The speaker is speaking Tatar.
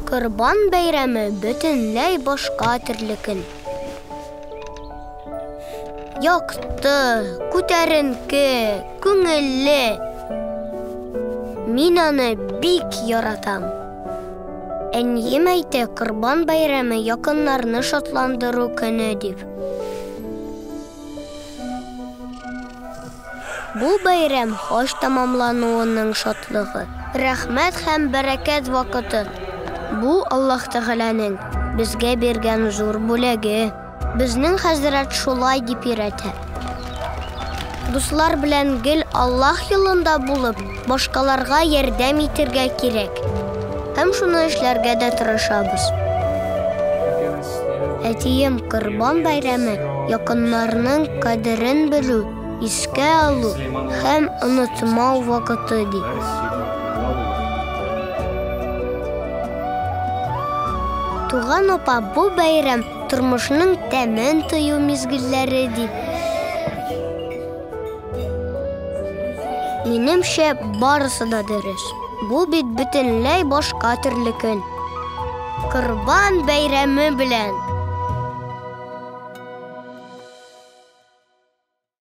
Корбан бәйрәме бөтенләй башка төрле көн. Якты, күтәренке, күңелле. Мин аны бик яратам. Әнием әйтә, Корбан бәйрәме якыннарны шатландыру көне дип. Бу бәйрәм хаҗ тәмамлануының шатлыгы, рәхмәт һәм бәрәкәт вакыты. Бу Аллаһ Тәгаләнең безгә биргән зур бүләге. Безнең хәзрәт шулай дип өйрәтә. Дуслар белән гел Аллаһ юлында булып, башкаларга ярдәм итергә кирәк. Һәм шуны эшләргә дә тырышабыз. Әтием Корбан бәйрәме якыннарның кадерен белү, искә алу һәм онытмау вакыты ди. Туган апа бу бәйрәм тормышның тәмен тою мизгелләре ди. Минемчә, барысы да дөрес. Бу бит бөтенләй башка төрле көн. Корбан бәйрәме белән!